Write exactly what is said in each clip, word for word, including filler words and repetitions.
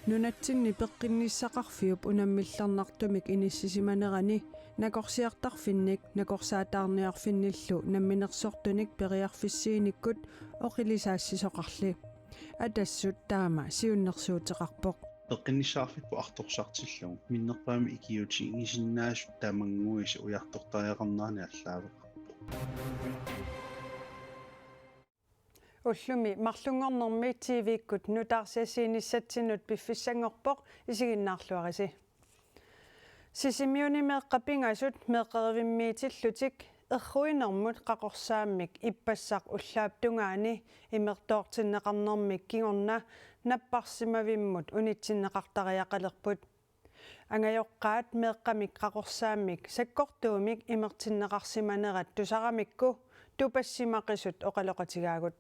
Nunatsinni peqqinnissaqarfiup unammillernartumik inissisimanerani nakorsiartarfinnik nakorsaataarniarfinnillu namminersortunik periarfissiinikkut oqilisaassisoqarli. Atassut taama siunnersuuteqarpoq. Peqqinnissaqarfipput artorsartillugu minnerpaamik ikiuutigisinnaasut tamannguisa ujartortariaqarnerani allaaveqarpoq. Ullumi marlunngornermi T V-kkut nutaarsiassiinissatsinni piffissanngorpoq, isiginnaarluarisi. Sisimiuni meeqqat pingasut meeqqerivimmiitillutik erruinermut qaqorsaammik ippassaq ullaap tungaani imertoortinneqarnermik kingorna napparsimavimmut unitsinneqartariaqalerput. Angajoqqaat meeqqamik qaqorsaammik sakkortuumik imertinneqarsimanerat tusaramikku tupassimaqisut oqaloqatigaagut.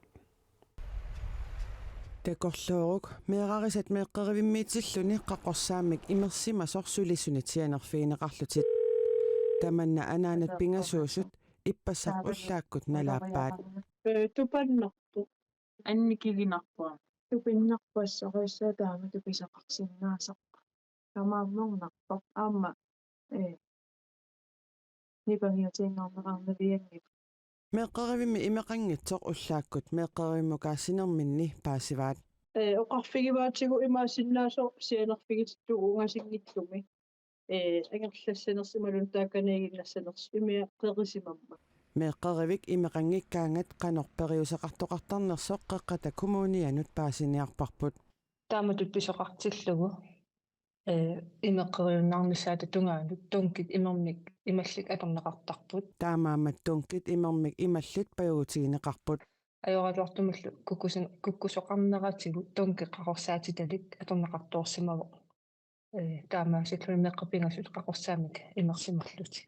Takorlooruk meerarisat meeqqerivimmiitilluni qaqorsaammik imersimasoq sulisunit sianerfigineqarlutik. Tamanna anaanat pingasuusut ippassaq ullaakkut nalaappaat. Ee, tupannarpoq. Annikiginarpoq. Tupinnarpoq, assorujussuaq taamatut pisaqarsinnaasarpoq. Kamaammernarpoq aamma, ee, nipangiutiinnarneqarnavianngilaq. Meeqqerivimmi imeqanngitsoq ullaakkut meeqqerivimmukaasinerminni paasivaat. Ee, oqarfigivaatigut imaassinnaasoq sianerfigitillugu ungasinngitsumi. Ee, angerlassanersoq imaluunniit taakaniiginnassanersoq imeqerisimammat. Meeqqerivik imeqanngikkaangat qanoq periuseqartoqartarnersoq Qeqqata Kommunianut paasiniarparput. Taamatut pisoqartillugu, ee, imeqeriunnaarnissaata tungaanut dunkit imermik imallit atorneqartarput. Taamaammat dunkit imermik imallit pajugutigineqarput. Ajoraluartumillu kukkusin-, kukkusoqarneratigut dunkit qaqorsaatitalik atorneqartoorsimavoq. Ee, taamaasilluni meeqqat pingasut qaqorsaammik imersimallutik.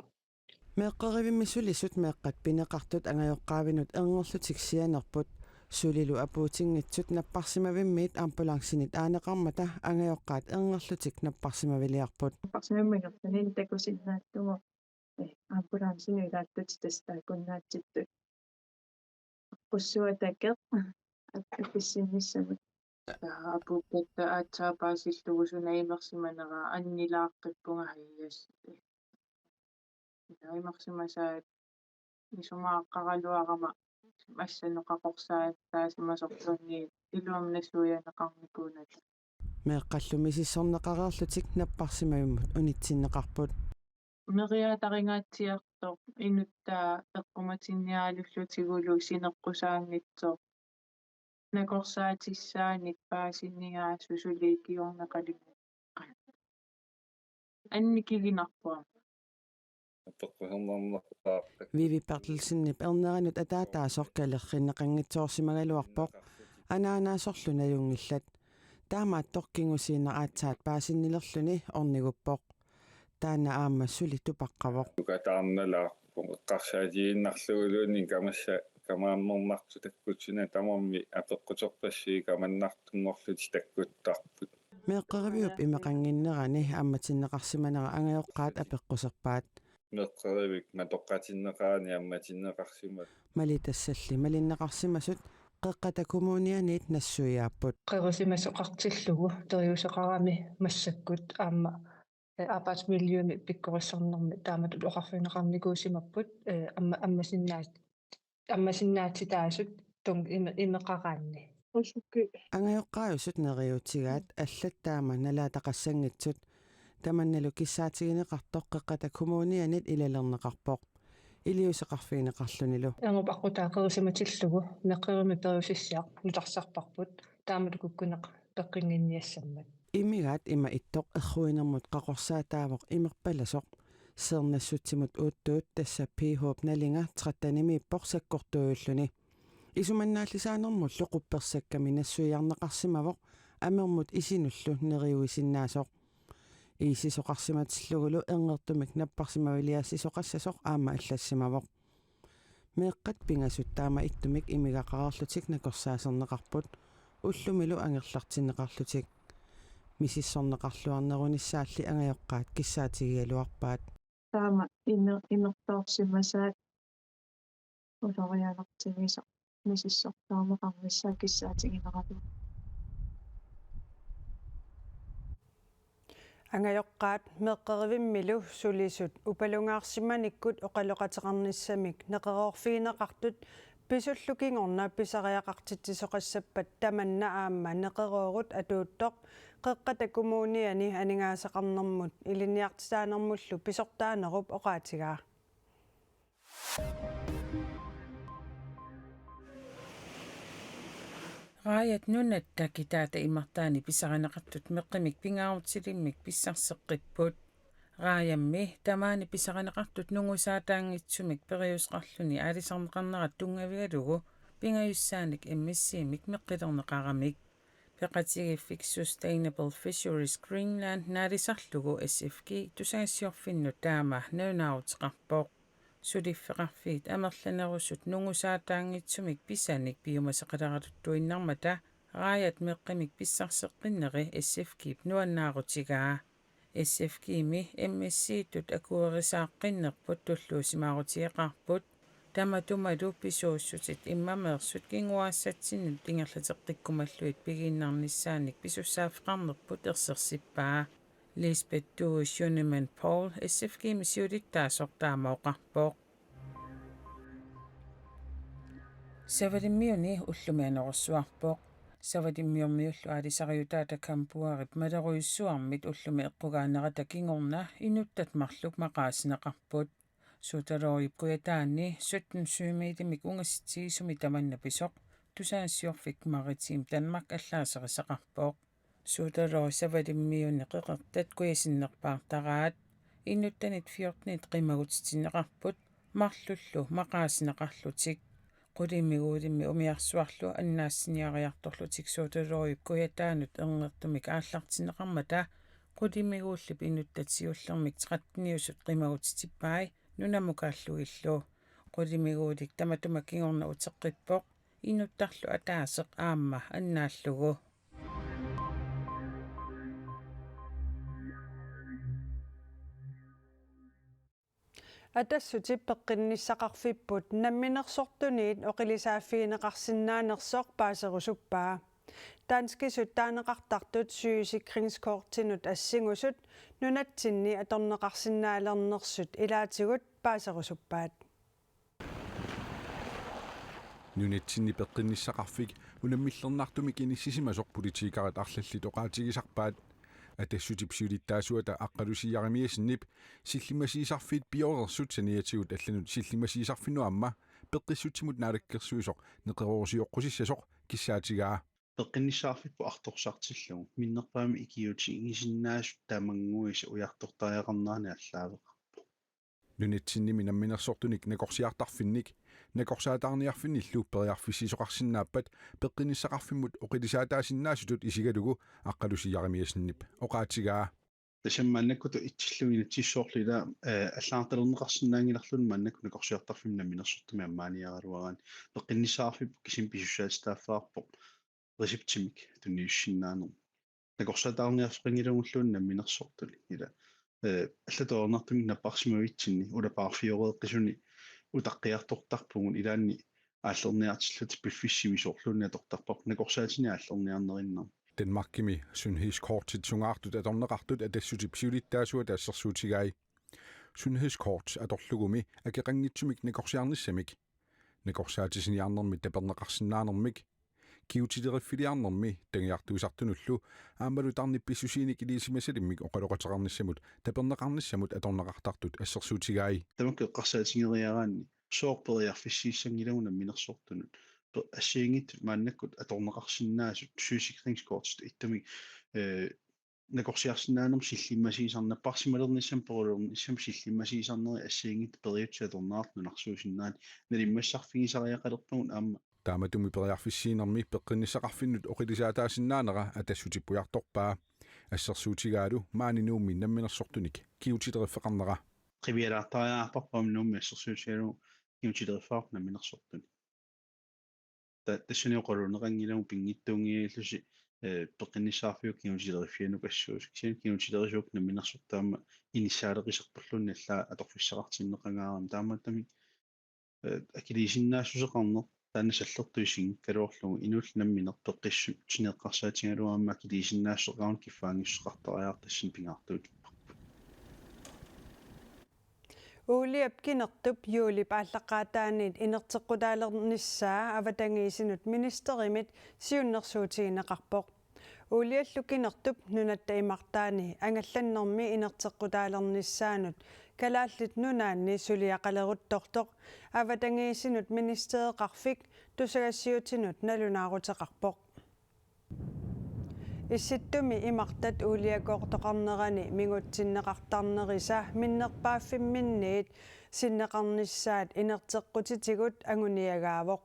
Meeqqerivimmi sulisut meeqqat pineqartut angajoqqaavinut erngerlutik sianerput. Sulilu apuutinngitsut napparsimavimmiit ambulancemit aaneqarmata angajoqqaat erngerlutik napparsimaviliarput. Napparsimavimmiit ingerlanerani takusinnaattugu, ee, ambulancemik ilaattutit tassa taakkunnaatsittut. Qussuatakeq ap-, apissinnissamut. Taava apuukkatta aatsaat paasillugu suna imersimanera annilaaqqippunga hajas. Ila imersimasaat isumaqaraluarama massakkut qaqorsaataasimasorluunniit iluamik nassuiaanneqarnikuunata. Meeqqallu misissorneqareerlutik napparsimavimmut unitsinneqarput. Meriataringaatsiartoq inuttaa eqqumatinnialullutigu sineqqusaanngitsoq. Nakorsaatissaannik paasiniaasut suli ikiorneqalerput. Annikiginarpoq. Apeqqusernarnerpaaq. Vivi Berthelsenip erneranut ataataasoq kalerrinneqanngitsoorsimagaluarpoq, anaanaasorlu najunngillat. Taamaattoq kingusinnerup aatsaat paasinnilerluni orniguppoq. Taanna aamma suli tupaqqavoq. Tukataarnalaarpoq eqqarsaatigiinnarluguluunniit kamassa-, kamaammernartut takkuttuuna tamarmik apeqquterpassuit kamannartunngorlutik takkuttarput. Meeqqeriviup imeqannginnerani ammatinneqarsimanera angajoqqaat apeqquserpaat. Meeqqerivik matoqqatinneqarani ammatinneqarsimasoq. Malitassalli malinneqarsimasut Qeqqata Kommunianiit nassuiaapput. Qerisimasoqartillugu periuseqarami massakkut aamma, ee, arbejdsmiljømik pikkorissarnermik taamatut oqarfigineqarnikuusimapput, ee, amma-, ammasinnaat-, ammasinnaatitaasut tun ime-, imeqaraanni. Usuki. Angajoqqaajusut neriuutigaat allat taama nalaataqassanngitsut. Tamannalu kissaatigineqartoq Qeqqata Kommunianit ilalerneqarpoq iliuuseqarfigineqarlunilu. Ernup aqqutaa qerisimatillugu meeqqerivimmik periusissiaq nutarsarparput taamatut kukkuneq peqqinnginniassammat. Imigaat ima ittoq erruinermut qaqorsaataavoq imerpalasoq. Seernassutsimut uuttuut, tassa P H-p nalinga trettenimiippoq sakkortuujulluni. Isumannaallisaanermullu quppersakkami nassuiarneqarsimavoq amermut isinullu neriuisinnaasoq. Iisisoqarsimatillugulu erngertumik napparsimaviliaassisoqassasoq aamma allassimavoq. Meeqqat pingasut taama ittumik imigaqareerlutik nakorsaaserneqarput ullumilu angerlartinneqarlutik. Misissorneqarluarnerunissaalli angajoqqaat kissaatigigaluarpaat. Taama ime-, imertoorsimasaat ulorianartigisoq misissortaarneqarnissaa kissaatigineqarpoq. Angajoqqaat meeqqerivimmilu sulisut upalungaarsimanikkut oqaloqateqarnissamik neqeroorfigineqartut pisullu kingorna pisariaqartitsisoqassappat tamanna aamma neqeroorut atuuttoq Qeqqata Kommuniani aningaasaqarnermut ilinniartitaanermullu pisortaanerup oqaatigaa. Raajat nunatta kitaata imartaani pisarineqartut meqqimik pingaarutilimmik pissarseqqipput. Raajammi tamaani pisarineqartut nungusaataanngitsumik periuseqarluni aalisarneqarnerat tunngavigalugu pingajussaanik M S C-mik meqqilerneqaramik. Peqatigiiffik Sustainable Fisheries Greenland naalisarlugu S F G tusagassiorfinnut taama nalunaaruteqarpoq. Suliffeqarfiit amerlanerusut nungusaataanngitsumik pisanik piumasaqaleratuttuinnarmata raajat meqqimik pissarseqqinneri S F G-p nuannaarutigaa. S F G-mi M S C-tut akuerisaaqqinnerput tulluusimaarutigeqaarput. Tamatumalu pisuussutit immameersut kinguaassatsinnut ingerlateqqikkumallugit pigiinnarnissaanik pisussaaffeqarnerput ersersippaa. Lisbeth Due Schønemann Poul S F G-mi siulittaasoq taama oqarpoq. Savalimmiuni ullumi anorersuarpoq. Savalimmiormiullu aalisariutaata Kampuarip malerujussuarmit ullumi eqqugaanerata kingorna inuttat marluk maqaasineqarput. Suutaloorup kujataani sytten sømilimik ungasitsigisumi tamanna pisoq tusagassiorfik Maritime Danmark allaaserisaqarpoq. Suutaloorup Savalimmiuni qeqertat kujasinnerpaartaraat. Inuttanit fjortenit qimagutitinneqarput marlullu maqaasineqarlutik. Qulimiguulimmi umiarsuarlu annaassiniariartorlutik suutaloorup kujataanut erngertumik aallartinneqarmata qulimiguullip inuttat siullermik tretteniusut qimagutitippai nunamukaallugillu. Qulimiguulik tamatuma kingorna uteqqippoq inuttarlu ataaseq aamma annaallugu. Atassutip peqqinnissaqarfipput namminersortuniit oqilisaaffigineqarsinnaanersoq paaserusuppaa. Danskisut taaneqartartut sygesikringskortinut assingusut nunatsinni atorneqarsinnaalernersut ilaatigut paaserusuppaat. Nunatsinni peqqinnissaqarfik unammillernartumik inissisimasoq politikerit arlallit oqaatigisarpaat. Atassutip siulittaasuata Aqqalu Sierre Miassenip sillimmasiisarfiit pioreersut saniatigut allanut sillimmasiisarfinnut aamma peqqissutsimut naalakkersuisoq neqeroorusioqqusissasoq kissaatigaa. Peqqinnissaqarfipput artorsartillugu minnerpaamik ikiuutigisinnaasut tamannguisa ujartortariaqarnerani aallaaveqarpoq. Nunatsinnimi namminersortunik nakorsiartarfinnik, nakorsaataarniarfinnillu periarfissiisoqarsinnaappat peqqinnissaqarfimmut oqilisaataasinnaasutut isigalugu Aqqalu Sierre Miassenip oqaatigaa. Tassami maannakkut itsillugu inatsisissorlu ila, eh, allagartalerneqarsinnaanngilarluunniit maannakkut nakorsiartarfimmut namminersortumik ammaaniaraluaraanni peqqinnissaqarfipput kisimi pisussaatitaaffeqarpoq receptimik tunniussinnaanermut. Nakorsaataarniarfeqanngilagulluunniit namminersortuni. Ila, eh, allatut ajornartumik napparsimavitsinni ulapaarfioreeqqisuni utaqqiartortarpugut ilaanni aallerniartilluta piffissaq sivisoorluunniit atortarparput nakorsaatinik aallerniarnerinnarmik. Danmarkimi sundhedskortit sungaartut atorneqartut Atassutip siulittaasuata assersuutigai. Sundhedskort atorlugumi akeqanngitsumik nakorsiarnissamik, nakorsaatisiniarnermi taperneqarsinnaanermik, kigutileriffiliarnermi tagiartuisartunullu aammalu tarnip pissusiinik ilisimasalimmik oqaloqateqarnissamut taperneqarnissamut atorneqartartut assersuutigai. Tamakku eqqarsaatigeriaraanni sooq periarfissiissanngilagut namminersortunut? Pe-, assigiinngitsut maannakkut atorneqarsinnaasut sygesikringskortitut ittumik, eh, nakorsiarsinnaanermut sillimmasiisarneq, napparsimalernissamut perulernissamut sillimmasiisarnerit assigiinngitsut periutsit atorneqartut nunarsuusinnaanerat nalimmassarfigisariaqalerpagut aamma. Taamatumi periarfissiinermi peqqinnissaqarfinnut oqilisaataasinnaanera Atassutip ujartorpaa. Assersuutigaalu maani Nuummi namminersortunik kigutileriffeqarnera. Qivialaartariaqarparput aamma Nuummi assersuutigalugu kigutileriffeqarpoq namminersortunik. Ta-, tassani oqaluunneqanngilagut pinngitsuunngivillusi, eh, peqqinnissaqarfiup kigutileriffianut assuusut. Kisianni kigutilerisuupput namminersortut aamma inissaaleqisarpulluunniit allaat atorfissaqartinneqangaarami taamaattumik, eh, akiliisinnaassuseqarneq taanna sallertuisinngikkaluarlugu inuullu nammineq peqqissutsineeqqarsaatigaluarmat akiliisinnaassuseqarnermut kiffaanngissuseqartariaqartoq tassani pingaartuutipparput. Uuliap kinertup juulip aallaqqaataaniit inerteqqutaalernissaa avatangiisinut ministerimit siunnersuutigineqarpoq. Uuliallu kinertup nunatta imartaani angallannermi inerteqqutaalernissaanut Kalaallit Nunaanni suliaqaleruttortoq avatangiisinut ministereqarfik tusagassiutinut nalunaaruteqarpoq. Issittumi imartat uuliakoortoqarnerani mingutsinneqartarnerisa minnerpaaffimminniit sinneqarnissaat inerteqqutitigut anguniagaavoq.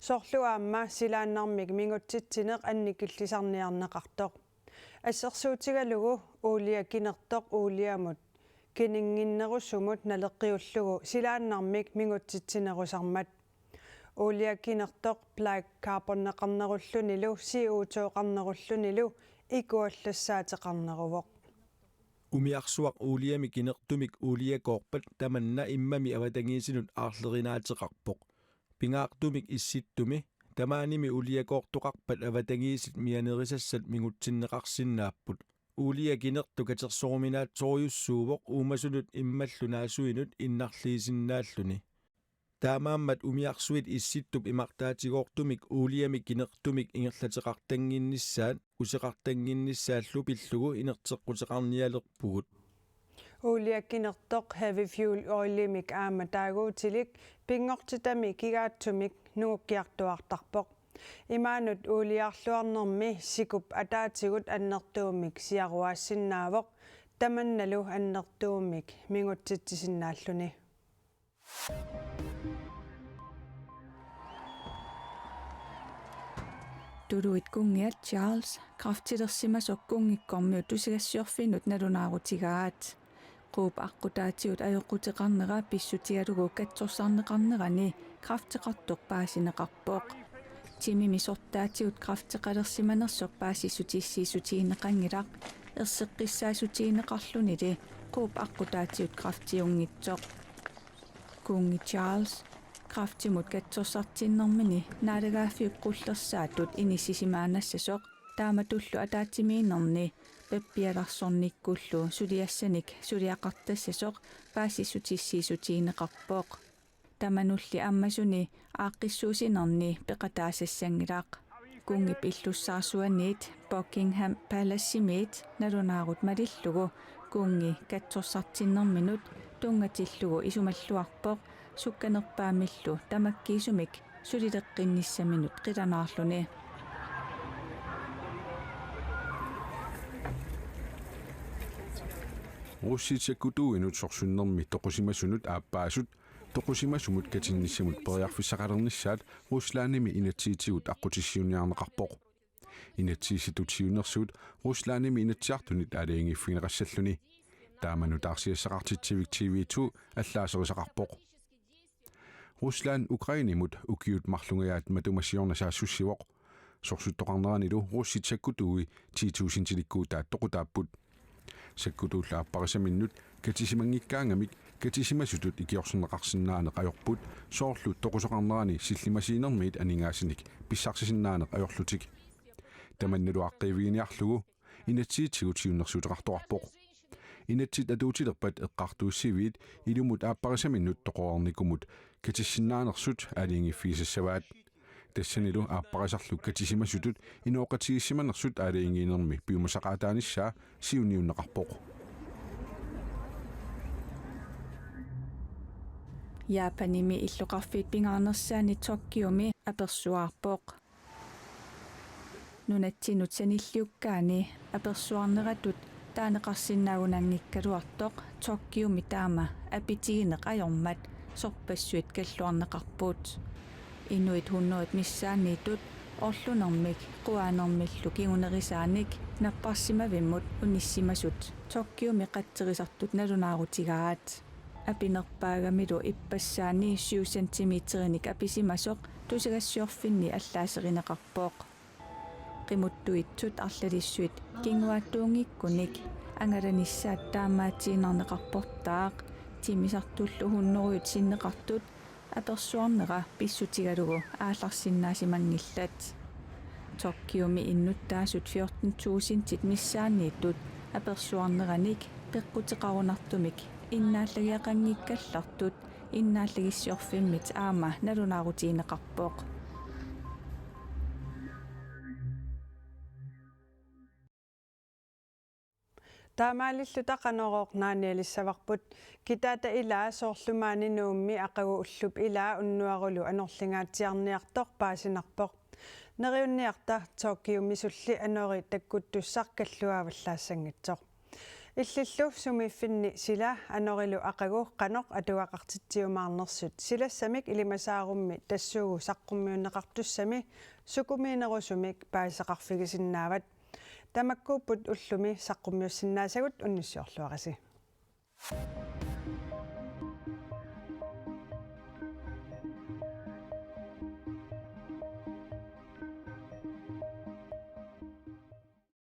Soorlu aamma silaannarmik mingutsitsineq annikillisarniarneqartoq. Assersuutigalugu uulia kinertoq uuliamut kininnginnerusumut naleqqiullugu silaannarmik mingutsitsinerusarmat. Uulia kinertoq black carbonneqarnerullunilu C O two-qarnerullunilu ikuallassaateqarneruvoq. Umiarsuaq uuliami kinertumik uuliakoorpat tamanna immami avatangiisinut aarlerinaateqarpoq. Pingaartumik Issittumi tamaanimi uuliakoortoqarpat avatangiisit mianerisassat mingutsinneqarsinnaapput. Uulia kinertoq katersoruminaatsorujussuuvoq uumasunut immallu naasuinut innarliisinnaalluni. Taamaammat umiarsuit Issittup imartaatigoortumik uuliami kinertumik ingerlateqartannginnissaat useqartannginnissaallu pillugu inerteqquteqarnialerpugut. Uulia kinertoq heavy fuel oilimik aamma taaguutilik pinngortitami kigaatsumik nungukkiartuaartarpoq. Imaanut uuliarluarnermi sikup ataatigut annertuumik siaruaassinnaavoq, tamannalu annertuumik mingutsitsisinnaalluni. Tuluit kunngiat Charles kræftilersimasoq kunngikkormiut tusagassiorfinnut nalunaarutigaat. Quup aqqutaatigut ajoquteqarnera pissutigalugu katsorsarneqarnerani kræfteqartoq paasineqarpoq. Timimi sortaatigut kræfteqalersimanersoq paasissutissiissutigineqanngilaq, erseqqissaassutigineqarlunili quup aqqutaatigut kræftiunngitsoq. Kunngi Charles kræftimut katsorsartinnermini naalagaaffiup qullersaatut inissisimaannassasoq taamatullu ataatsimiinnerni pappialarsornikkullu suliassanik suliaqartassasoq paasissutissiissutigineqarpoq. Tamanulli ammasuni aaqqissuussinerni peqataasassanngilaq. Kunngip illussaarsuaniit Buckingham Palacemiit nalunaarut malillugu kunngi katsorsartinnerminut tunngatillugu isumalluarpoq sukkanerpaamillu tamakkiisumik sulileqqinnissaminut qilanaarluni. Russit sakkutuuinut sorsunnermi toqusimasunut aappaasut toqusimasumut katinnissamut periarfissaqalernissaat Ruslandimi inatsisitigut aqqutissiuunniarneqarpoq. Inatsisissatut siunnersuut Ruslandimi Inatsisartunit aalajangiiffigineqassalluni. Taama nutaarsiassaqartitsivik T V to allaaserisaqarpoq. Rusland Ukrainemut ukiut marlungajaat matuma siorna saassussivoq. Sorsuttoqarneranilu russit sakkutuui ti tusindilikkuutaat toqutaapput. Sakkutuullu aapparisaminnut katisimanngikkaangamik katisimasutut ikiorserneqarsinnaaneq ajorput, soorlu toqusoqarnerani sillimasiinermiit aningaasanik pissarsisinnaaneq ajorlutik. Tamannalu aaqqiiviginiarlugu inatsisitigut siunnersuuteqartoqarpoq. Inatsit atuutilerpat eqqartuussiviit ilumut aapparisaminnut toqoreernikumut katissinnaanersut aalajangiiffigisassavaat. Tassanilu aapparisarlu katisimasutut inooqatigiissimanersut aalajangiinermi piumasaqaataanissaa siunniunneqarpoq. Japanimi illoqarfiit pingaarnersaanni Tokyomi apersuaarpoq. Nunatsinut sanilliukkaani apersuarneratut taaneqarsinnaagunanngikkaluartoq Tokyomi taama apitigineq ajormat sorpassuit kalluarneqarput. Inuit hundredet missaanniittut orlunermik quaanermillu kingunerisaanik napparsimavimmut unissimasut Tokyomi qatserisartut nalunaarutigaat. Apinerpaagamilu ippassaani syv centimeterinik apisimasoq tusagassiorfinni allaaserineqarpoq. Qimuttuitsut arlalissuit kinguaattuunngikkunik angalanissaat taamaatiinnarneqarportaaq, timmisartullu hunnorujut sinneqartut Apersuarnera pissutigalugu aallarsinnaasimanngillat. Tokyomi innuttaasut fjorten tusindit missaanniittut apersuarneranik peqquteqarunartumik innaallagiaqanngikkallartut innaallagissiorfimmit aamma nalunaarutigineqarpoq. Taamaalilluta Qanorooq naanialissavarput. Kitaata ilaa soorlu maani Nuummi aqagu ullup ilaa unnuarulu anorlingaatsiarniartoq paasinarpoq. Neriunniarta Tokyomisulli anori takkuttussaq kalluaavallaassanngitsoq. Illillu sumiiffinni sila anorilu aqagu qanoq atugaqartitsiumaarnersut silassamik ilimasaarummi tassuugu saqqummiunneqartussami sukumiinerusumik paasisaqarfigisinnaavat. Tamakkuupput ullumi saqqummiussinnaasagut, unnussiorluarisi.